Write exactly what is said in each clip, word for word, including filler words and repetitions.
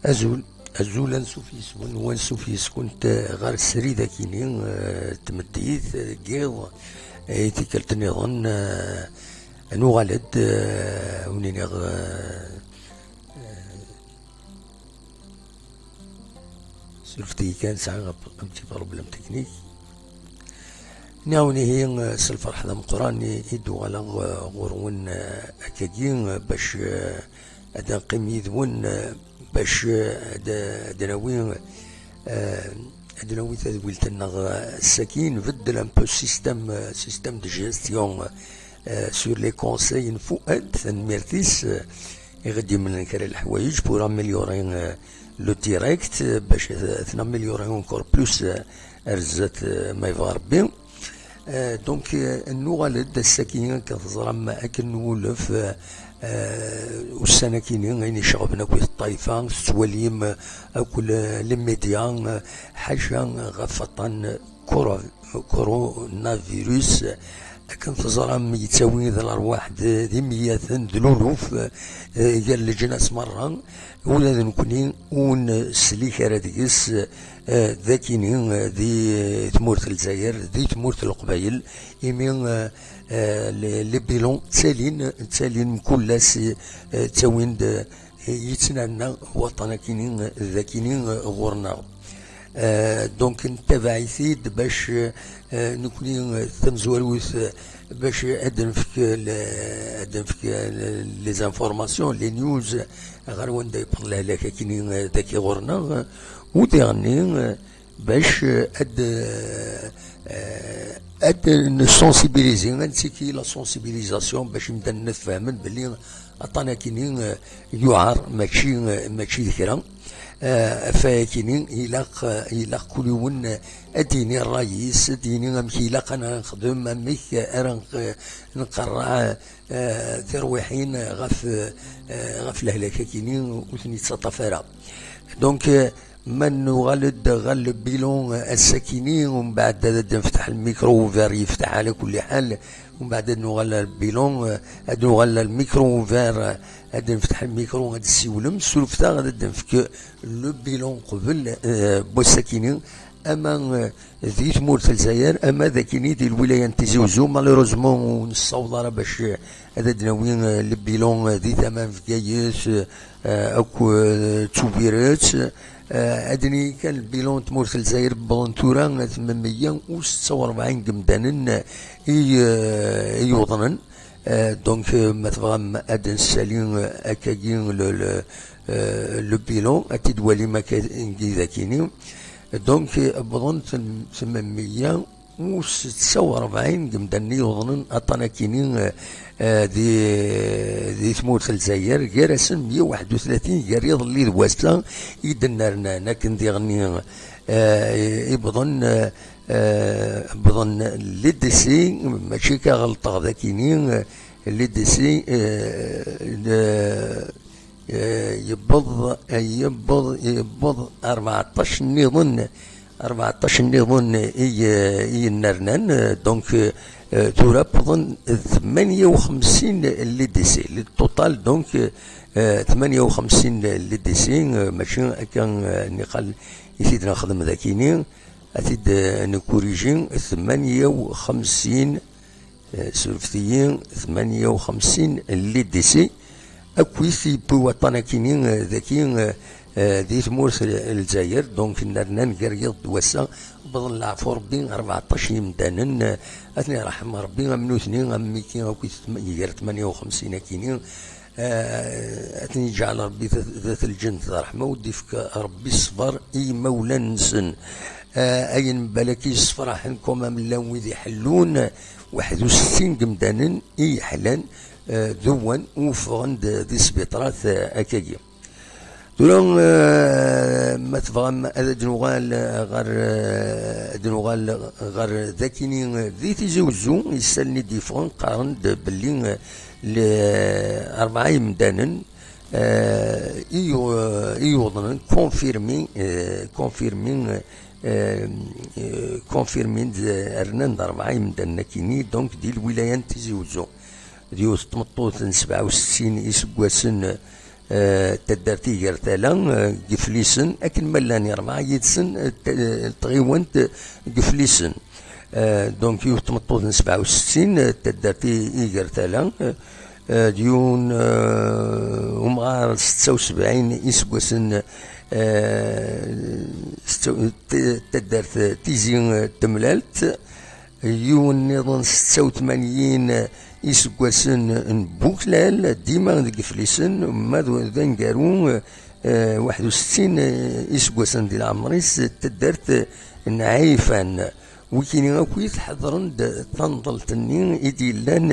Azul, azul, ansuf yes-wen, wansuf yes-kunt ɣer srid akini, eh, tmeddit, eh, deg yiḍ, eh, i tikkelt nniḍen, eh, nuɣal-d, eh, wen-iniɣ, eh, eh, surfet-iyi kan, sɛiɣ un petit problème technique. Nniɣ-awen ihi, eh, s lferḥ d ameqqran i, i d-uɣaleɣ, eh, ɣur-wen, eh, akkagi, eh, bac, eh, ad neqqim yid-wen, eh, bac, eh, ad, ad nawi, eh, ad nawi tadwilt-nneɣ, eh, ass-agi, nbeddel un peu système, eh, système de gestion, eh, sur les conseils n Fuad, tanemmirt-is, eh, i ɣ-d-yemlen kra n leḥwayeǧ pour améliorer, eh, le direct, eh, bac ad, ad t-naméliorer encore plus, eh, ar zdat, eh, ma yebɣa Rebbi. Eh, donc, eh, nuɣal-d ass-agi, akken teẓram, akken nwulef, eh, eh, ussan-akini, ayen iceɣben akk ṭṭaifa, tettwalim, eh, akk le-, les médias, eh, ḥaca ɣef waṭṭan coro-, coronavirus, eh, akken teẓram, yettawi d lerwaḥ d, d imeyyaten, d luluf, eh, gar leǧnas merra, ula d nekkni ur neslik ara deg-s, eh, d akini, eh, di tmurt n Lezzayer, di tmurt n Leqbayel, imi, eh, eh, les, les bilans ttalin, ttalin mkul ass, eh, ttawin-d, eh, yettnerna waṭṭan akini, eh, d akini, eh, ɣur-neɣ. Eh, donc, nettabaɛ-it-id bac, eh, nekkni, eh, tamezwarut, eh, bac ad nefk, eh, le-, ad nefk, eh, le-, les informations, les news, eh, ɣer wanda yewweḍ lehlak akini, eh, daki ɣur-neɣ, eh, u diɣenni, eh, bac, eh, ad, eh, eh, ad nsensibilizi, ad nettiki la sensibilisation bac imdanen ad fehmen belli aṭṭan akini, eh, yuɛer, mačči, eh, mačči d kra. Eh, ɣef wayakini, ilaq, eh, ilaq kul yiwen, eh, ad d-yini ṛṛay-is, ad d-yini amek ilaq ara nexdem, amek ara nq-, nqerreɛ, eh, tirwiḥin ɣef, eh, ɣef lehlak-akini ur ten-yettaṭṭaf ara. Donc, eh, ma nuɣal-d ɣer le bilan, eh, ass-akini, umbeɛd ad d-nefteḥ lmikru, uver yefteḥ ala kulli ḥal, umbeɛd ad nuɣal ɣer le bilan, eh, ad nuɣal ɣer lmikru, uver, eh, ad nefteḥ lmikru, ad d-ssiwlem, surfet-aɣ ad d-nefk le bilan qbel, eh, n wass-akini, ama, eh, di tmurt n Lezzayer, ama d akini di lwilaya n Tizi Uzzu. Malheureusement, ur nessaweḍ ara bac, eh, ad d-nawi, eh, le bilan, eh, di tama n Bgayet, eh, akk, eh, d Tubiret. Eh, ad d-nini kan le bilan n tmurt n Lezzayer wwḍen tura, eh, tmenmeyya u setta u rebɛin n yemdanen, eh, i, eh, i yuḍnen. Eh, donc, eh, ma tebɣam ad d-nessali, eh, akkagi le, le, eh, le bilan, ad t-id-walim akka dagi. Donc, eh, wwḍen tem-, tmenmeyya u setta u rebɛin n yemdanen i yuḍnen aṭṭan akini, eh, eh, di, di tmurt n Lezzayer, gar-asen meyya u waḥed u tlatin gar yiḍelli d wass-a i d-nnernan, akken diɣenni, eh, i wwḍen, eh, eh, wwḍen les décès, mačči ka ɣelṭeɣ d akini, eh, les décès, eh, de, eh, yewweḍ, eh, yewweḍ, yewweḍ rbeɛṭac nniḍen, rbeɛṭac nniḍen i, eh, i yennernan, eh, donc, eh, tura wwḍen tmanya u xemsin les décès. Le total, donc, eh, tmanya u xemsin les décès, eh, mačči akka, eh, niqal i t-id-nexdem d akini, ad t-id, eh, nekuriji, tmanya u xemsin, eh, surfet-iyi, tmanya u xemsin les décès, akkit yewwi waṭṭan akini, eh, daki, eh, eh, di tmurt n Lezzayer, donc, nnernan gar yiḍ d wass-a, wwḍen leɛfu Rebbi rbeɛṭac yemdanen, eh, ad ten-iṛḥem Rebbi, am nutni, am Miki, akkit tm-, gar tmanya u xemsin akini, eh, ad ten-yeǧɛel Rebbi d, d at lǧennet d ṛṛeḥma, u d-ifk Rebbi ṣṣber i yimawlan-nsen. Eh, ayen balak yessefraḥen, comme am llan wid iḥellun, waḥed u settin n yemdanen i yeḥlan, eh, d uwan u ffɣen-d di sbiṭrat, eh, akkagi. Tura, eh, ma tebɣam ad d-nuɣal ɣer, eh, ad d-nuɣal ɣer dakini, eh, di Tizi Uzzu, isallen i d-yeffɣen qqaren-d belli, eh, le-, rebɛa yemdanen, eh, i yu-, i yuḍnen, confirmé, eh, confirmé, eh, eh, confirmé-d, eh, rnan-d rebɛa yemdanen akini, donc, di lwilaya n Tizi Uzzu. D yiwet n tmeṭṭut n sebɛa u settin iseggasen, eh, taddart Iger Tala, eh, deg Iflisen, akken ma llan irebɛa yid-sen, eh, t-, eh, tɣiwant, eh, deg Iflisen. Eh, donc, yiwet tmeṭṭut n sebɛa u settin, eh, taddart I-, Iger Tala, eh, eh, d yiwen, eh, umɣar setta u sebɛin iseggasen, eh, setta u, t-, taddart Tizi, eh, Temlalt, yiwen nniḍen setta u tmanyin iseggasen n Buklal, dima deg Iflisen, ma d, d aneggaru, eh, waḥed u settin iseggasen di leɛmer-is, taddart n Ɛifan. Wikini akk i tḥeḍren-d tanḍelt-nni i d-yellan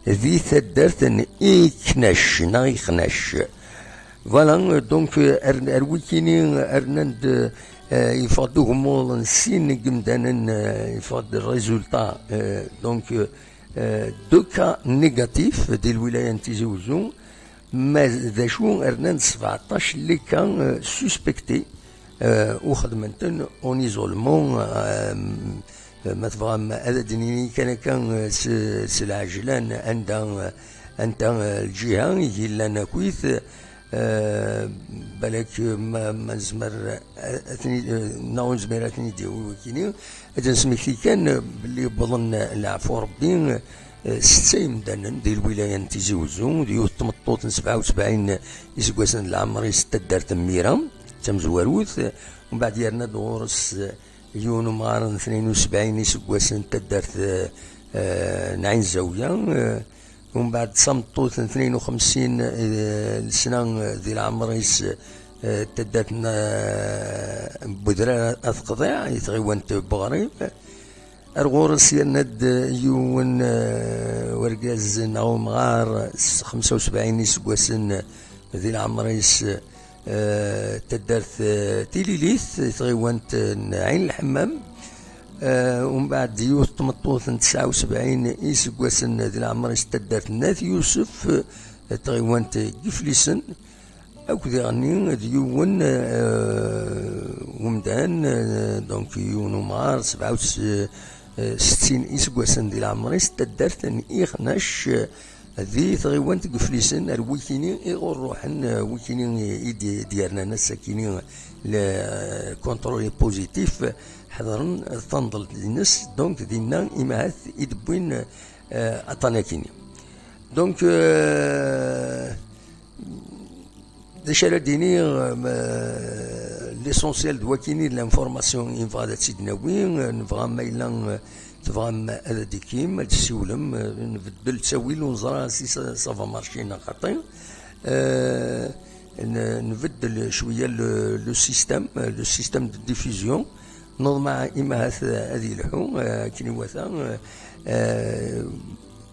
di taddart n Iknac, neɣ Ixnac. Voilà, donc, ar, ar wikini rnan-d, eh, yeffeɣ-d ugmuḍ n sin n yimdanen, eh, yeffeɣ-d résultat, eh, donc, eh, deux cas négatifs di lwilaya n Tizi Uzzu, ma d acu rnan-d sebɛeṭṭac les cas, eh, suspectés, eh, u xedmen-ten en isolement, eh, ma tebɣam ad d-nini kan akka, eh, s, s lɛejlan, anda, anta, eh, lǧiha i yellan akkit, eh, balak ma, ma nezmer, eh, ad ten-id, eh, neɣ ur nezmir ad ten-id-yawi wikini, ad d-nesmekti kan, eh, belli wwḍen, eh, leɛfu Rebbi, eh, setta yemdanen di lwilaya n Tizi Uzzu, d yiwet tmeṭṭut n sebɛa u sebɛin iseggasen n leɛmer-is, taddart n Mira, d tamezwarut, eh, umbeɛd yerna-d ɣur-s, eh, yiwen umɣar n tnin u sebɛin iseggasen n taddart, eh, eh, n Ɛin Zawiya, eh, umbeɛd d tameṭṭut n tnin u xemsin, eh, lesna, eh, di leɛmer-is, eh, taddart n, eh, n Budrar At Qḍiɛ, i tɣiwant n Buɣrib. Ar ɣur-s yerna-d yiwen, eh, wergaz neɣ umɣar s xemsa u sebɛin iseggasen di leɛmer-is, eh, taddart, eh, Tililit, tɣiwant n Ɛin Lḥemmam. Eh, umbeɛd yiwet tmeṭṭut n tesɛa u sebɛin iseggasen di leɛmer-is, taddart n At Yusef, eh, tɣiwant n Yiflisen. Akked iɣenni d yiwen, eh, umdan, eh, donc yiwen umɣar, sebɛa u s-, eh, settin iseggasen di leɛmer-is, taddart n Ixnac, eh, di tɣiwant n Yiflisen, ar wikini i ɣur ruḥen, eh, wikini i d-, d-yernan ass-akini le contrôle positif, ḥeḍren tanḍelt-ines, donc dinna imahat i d-wwin, eh, aṭṭan-akini. Donc, eh, d acu ara d-iniɣ, eh, l'essentiel d wakini, de l'information i nebɣa ad tt-id-nawi, eh, nebɣa ma yella, eh, tebɣam ad d-ikim, ad d-ssiwlem, eh, nbeddel ttawil, ur neẓra si ça, ça va marcher neɣ xaṭi. Eh, n-, nbeddel cwiya le, le système, eh, le système de diffusion. Neḍmeɛ imahat, eh, ad yelḥu, eh, akken iwata, eh, eh,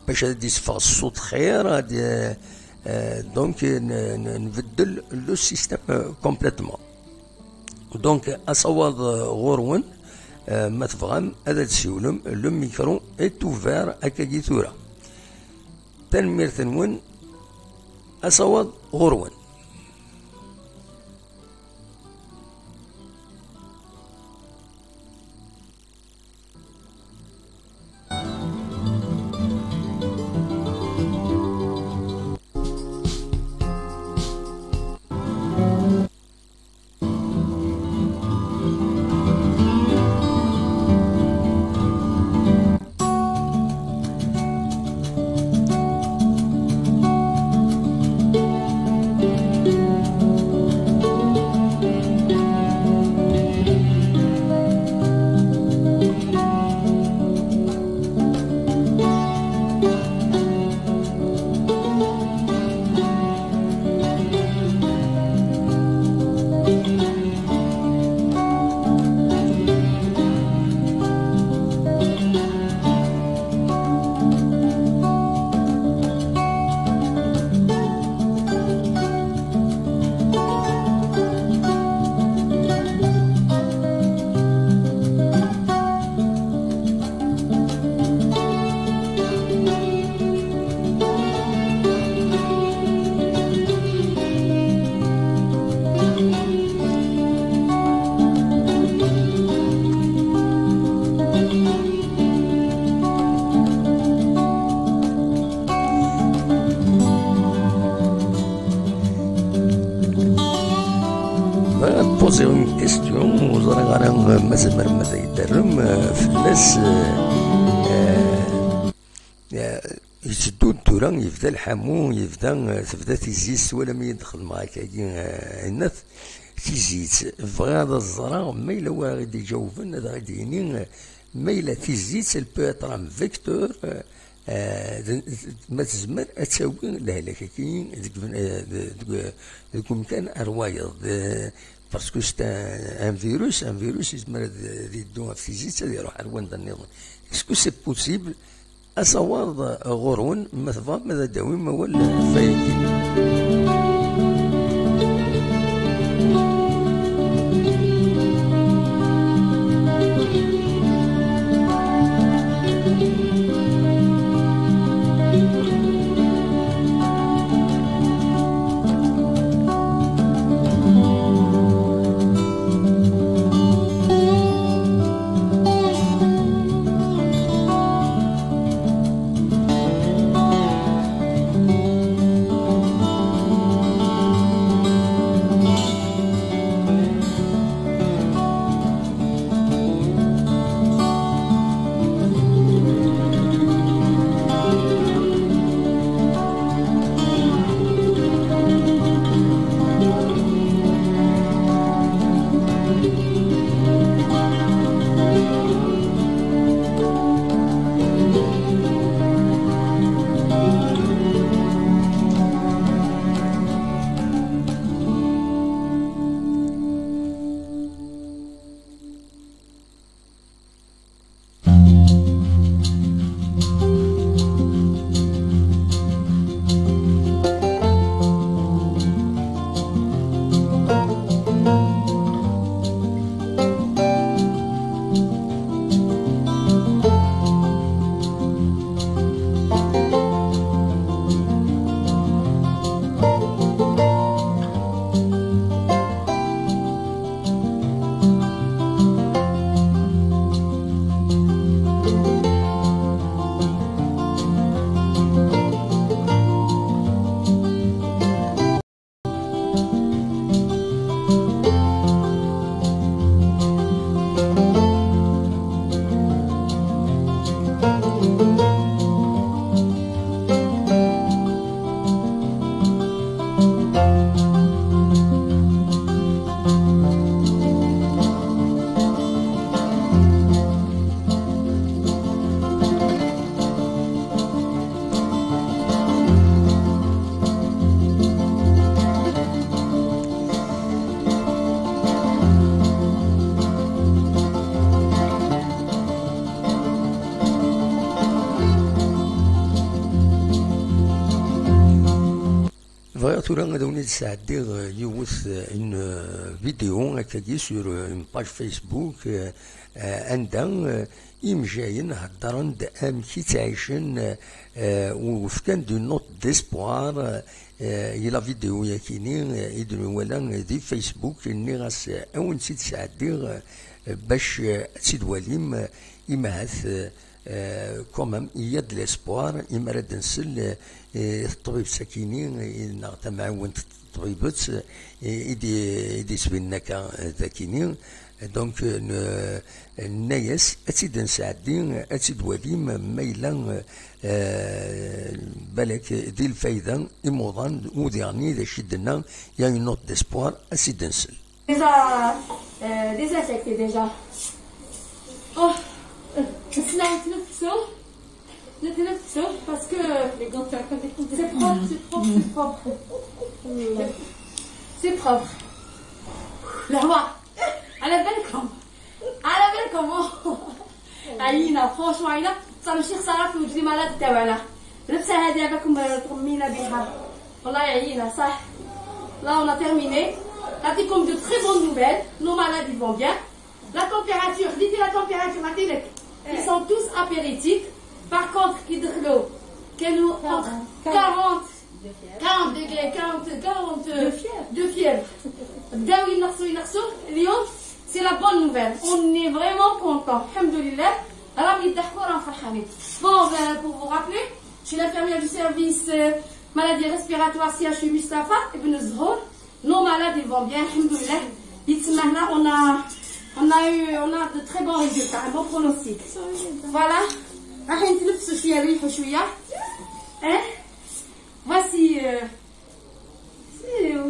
bac ad d-iseffeɣ ṣṣut xir, ad, eh, eh, donc, n-, n-, nbeddel le système, eh, complètement. Donc, asawaḍ, eh, ɣur-wen, eh, ma tebɣam ad d-tsiwlem, le micro est ouvert akkagi tura. Tanemmirt-nwen, asawaḍ ɣur-wen. Question, ur ẓriɣ ara ma tzemrem ad yi-d-terrem, eh, fell-as, eh, eh, eh, yetteddu-d tura, yebda lḥamu, yebda, eh, tebda tizit, twalam-iyi-d xedmeɣ akkagi, eh, ayennat, tizit. Bɣiɣ ad ẓreɣ ma yella win ara ɣ-d-iǧawben, ad ɣ-d-yini, eh, ma yella tizit, elle peut être un vecteur, eh, eh, d-, d-, ma tezmer ad tawi lehlak-agi deg, eh, deg, deg umkan ar wayeḍ. Eh, parce que c'est un, un virus, un virus yezmer ad, ad yeddu ɣef tizit, ad iruḥ ar wanda nniḍen. Est-ce que c'est possible? Asawaḍ ɣur-wen, ma tebɣam ad d-tawim awal ɣef wayagi. Bɣiɣ tura ad awen-id-sɛeddiɣ, eh, yiwet, eh, une, eh, vidéo akkagi sur, eh, une page Facebook, eh, eh, anda, eh, imejjayen heddren-d amek i ttɛicen, eh, eh, u fkan-d une note d'espoir, eh, eh, i la vidéo-yakini, eh, i d-nwala, eh, di Facebook, nniɣ-as, eh, ad awen-tt-id-sɛeddiɣ, eh, bac, eh, ad tt-id-walim, eh, imahat, eh, Eh, quand même, il y a de l'espoir, imi ara d-nsel, eh, eh, teṭbibt sakini, eh, neɣ tamɛiwent n teṭbibt, eh, i d-, i d-isbinen akka, eh, dakini. Donc, eh, n-, nenna-yas, ad tt-id-nesɛeddi, ad tt-id-walim, ma yella, eh, balak di lfayda, imuḍan, udiɣ-nni d acu i d-tenna, il y a une note d'espoir, ad tt-id-nsel. Déjà, euh, désinfecté déjà. Oh, c'est là, c'est le feu. C'est le feu parce que c'est propre, c'est propre, c'est propre. C'est propre. La voix. على بالكم. على بالكم. عيينا، franchement عيينا، بصح ماشي خسارة في وجدي malade تاوعنا. نفسها هذه عباكم تغمينا بها. والله عيينا، صح. Là, on a terminé. نعطيكم de très bonnes nouvelles. Nos malades, ils vont bien. La température, dites la température, عطيناك. Ils sont tous apéritifs. Par contre, كي دخلوا كانوا entre quarante quarante degrés, quarante, quarante de fièvre. De fièvre. بداو ينقصوا، ينقصوا. اليوم, c'est la bonne nouvelle. On est vraiment content. الحمد لله. راهم يضحكوا، راهم فرحانين. Bon, ben, pour vous rappeler, je suis l'infirmière du service, euh, maladie respiratoire C H U Mustapha Ibn Zhour. Nos malades, ils vont bien, الحمد لله. يتسمى هنا on a on a eu on a de très bons résultats, un bon pronostic. Voilà. راح نتنفسوا شويه، نريحوا شويه. ايه. Voici euh, c'est, euh,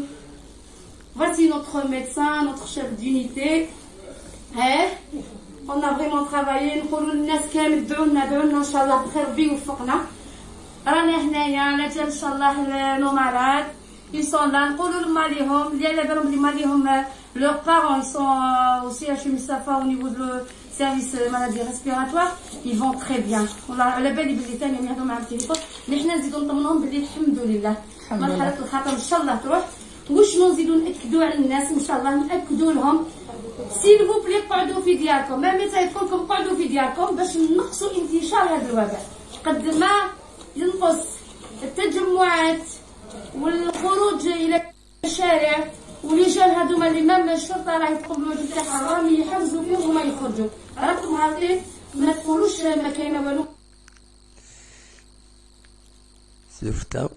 voici notre médecin, notre chef d'unité. ايه. On a vraiment travaillé. نقولوا للناس كامل دعوا لنا، دعوا لنا ان شاء الله بخير، ربي يوفقنا. رانا هنايا على جال ان شاء الله. Nos malades ils sont là. نقولوا لهم عليهم، اللي على بالهم بلي ما عليهم leurs parents ils sont euh, au C H U Mustapha au niveau de le service euh, maladie respiratoire, ils vont très bien. والله على بالي بلي ثاني يوم يهضروا معاهم في التليفون، mais حنا نزيدوا نطمنهم بلي الحمد لله. مرحله الخطر ان شاء الله تروح. وشنو نزيدوا ناكدوا على الناس ان شاء الله، ناكدوا لهم s'il vous plaît قعدوا في دياركم. ما متى يقول لكم قعدوا في دياركم باش نقصوا انتشار هذا الوباء قد ما ينقص التجمعات والخروج الى الشارع. ولي جان هذوما اللي مام الشرطه راهي تقوم بالواجب تاعها، راهم يحرزوا فيهم وما يخرجوا. راكم عارفين، ما تقولوش ما كاينه والو. سيرتا.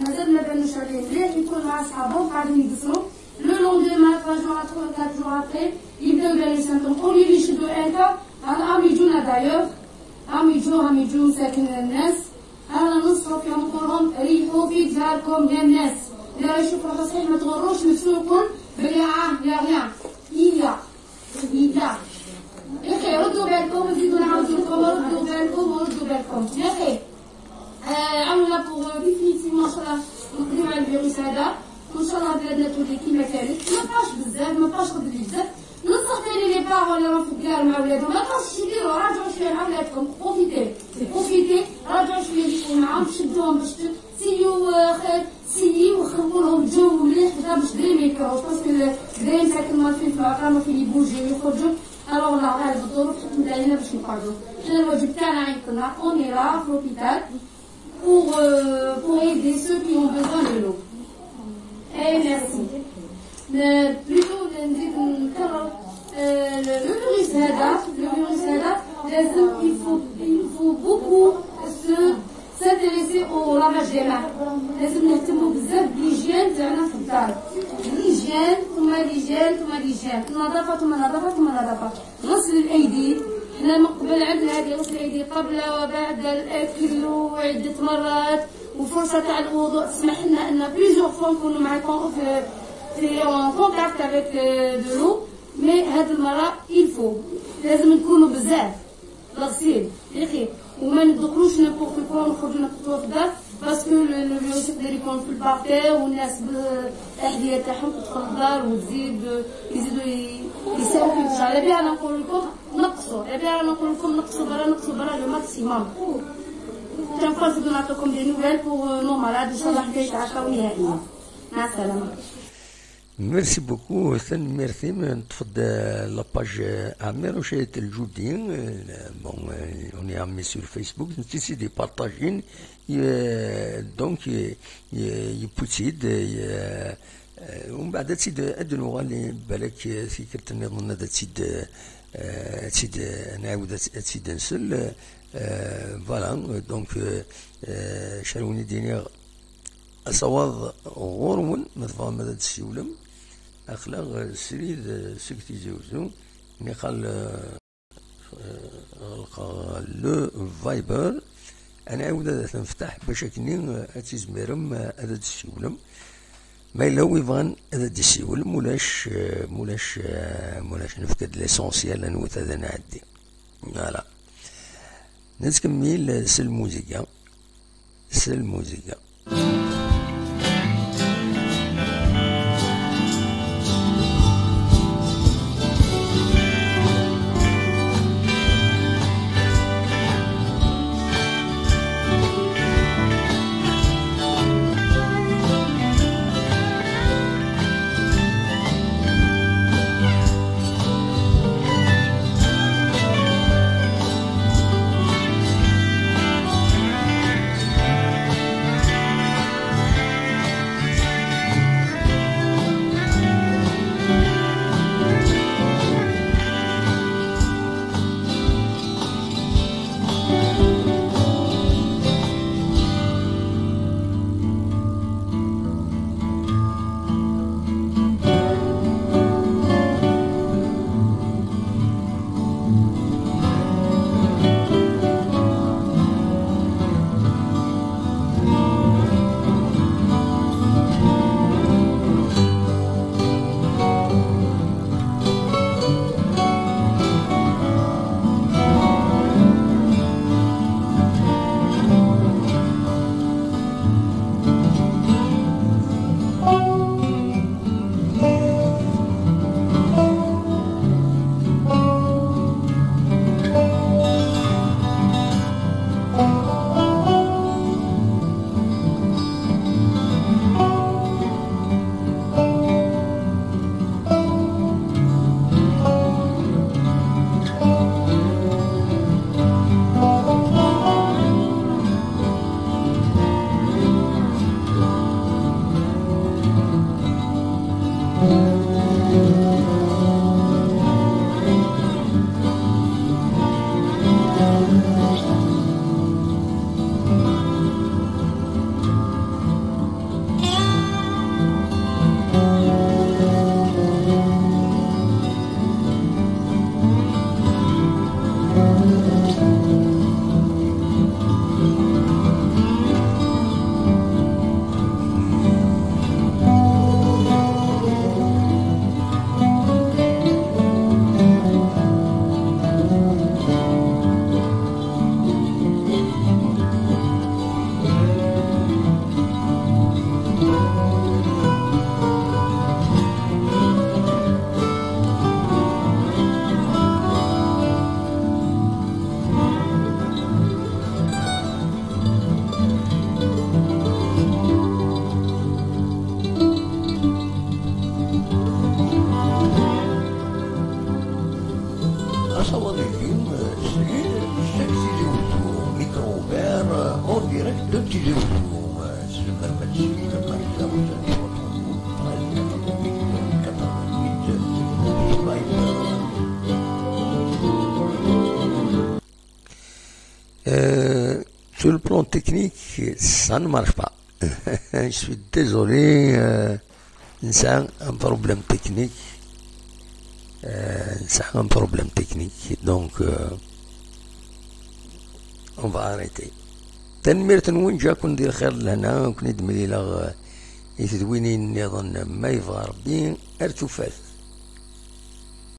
مازال ما بانوش عليه مليح، يكون مع صحابهم قاعدين يقصروا. Le lendemain, trois jours, trois quatre jours après, يبداو يبانوا les symptômes. Au lieu يشدوا un cas، راهم يجونا d'ailleurs. راهم يجوا، راهم يجوا مساكن الناس. رانا ننصحوا فيهم، نقول لهم ريحوا في دياركم يا الناس. اللي راه يشوف روحه صحيح ما تغروش نفسه، يقول بلي اه يا rien. Il y a. Il y a. يا اخي ردوا بالكم، نزيدوا نعاودوا لكم ردوا بالكم وردوا بالكم يا اخي. آه، عاونا pour définitivement ان شاء الله نقضيو على الفيروس هذا، وان شاء الله بلادنا تولي كيما كانت، ما بقاش بزاف، ما بقاش خدمي بزاف. ننصح ثاني les parents اللي راهم في الديار مع ولادهم، ما تروحوش تديروا، راجعوا شويه مع ولادكم، profitez، profitez، راجعوا شويه ديروا معاهم، شدوهم باش ت-، سيو، آه، خير، سيو وخلقوا لهم جو مليح هكذا باش دايما يكرهوا، parce que دايما ساكن ما فيه في العطله، ما فيه يبوجيو ويخرجوا. Alors الله غالب، الظروف حكمت علينا باش نقعدوا. حنا الواجب تاعنا عيطنا، on est là في l'hôpital pour, euh, pour aider ceux qui ont besoin de nous. Et merci. Mais plutôt نزيد نكرر، آه، le virus هذا، le virus هذا لازم il faut, il faut beaucoup se s'intéresser au lavage des mains. لازم نهتموا بزاف ب l'hygiène تاعنا في الدار. L'hygiène ثم l'hygiène ثم l'hygiène، النظافه ثم النظافه ثم النظافه. غسل الايدي، حنا من قبل عندنا هذه غسل الايدي قبل وبعد الاكل وعده مرات، وفرصه تاع الوضوء تسمح لنا ان plusieurs fois نكونوا مع في في en contact avec de l'eau. Mais هذه المره il faut لازم نكونوا بزاف الغسيل يا اخي، وما ندخلوش n'importe quoi ونخرجوا n'importe quoi في الدار، parce que le virus يقدر يكون في ال parterre والناس بالاحذيه تاعهم تدخل الدار وتزيد يزيدوا يساووا في الشعر. على بها نقول لكم نقصوا، على بها نقول لكم نقصوا برا، نقصوا برا le maximum. Chaque fois نزيدوا نعطيكم des nouvelles pour nos malades ان شاء الله حتى يتعافاو نهائيا. مع السلامه. Merci beaucoup, tanemmirt-im. Neṭṭef-d la page Ɛmiruc Ayt Lǧudi. Bon, on est amis sur Facebook, nettisi di partager. Donc yewwi-tt-id. Umbeɛd ad tt-id ad nuɣal, balak tikkelt nniḍen ad tt-id ad tt-id nɛiwed ad tt-id nsel. Voilà. Donc acu ara wen-id-iniɣ, asawaḍ ɣur-wen, ma tebɣam ad d-tessiwlem, aql-aɣ srid seg Tizi Uzzu, niqal ɣelqeɣ le Viber, ad nɛiwed ad t-nefteḥ bac akkenni ad tizmirem ad d-tessiwlem. Ma yella wi bɣan ad d-issiwel, mulac, mulac, mulac, nefka-d l'essentiel, ad nwet ad nɛeddi. Voilà. Nettkemmil s lmuziga. S lmuziga. Asawaḍ-agi, srid seg Tizi Wezzu, micro ouvert, en direct de Tizi Wezzu. Tzemrem ad tesmidem ar zéro cinq soixante-douze treize quatre-vingt-huit quatre-vingt-huit. Euh, sur le plan technique, ça ne marche pas. Je suis désolé, euh, nesɛa un problème technique. Euh, nesɛa un problème technique. Donc, euh, on va arrêter. Tanemmirt-nwen, ǧǧaken di lxir d lehna, ken-id-mlileɣ, euh, i tedwinin nniḍen, ma yebɣa Rebbi, ar tufat.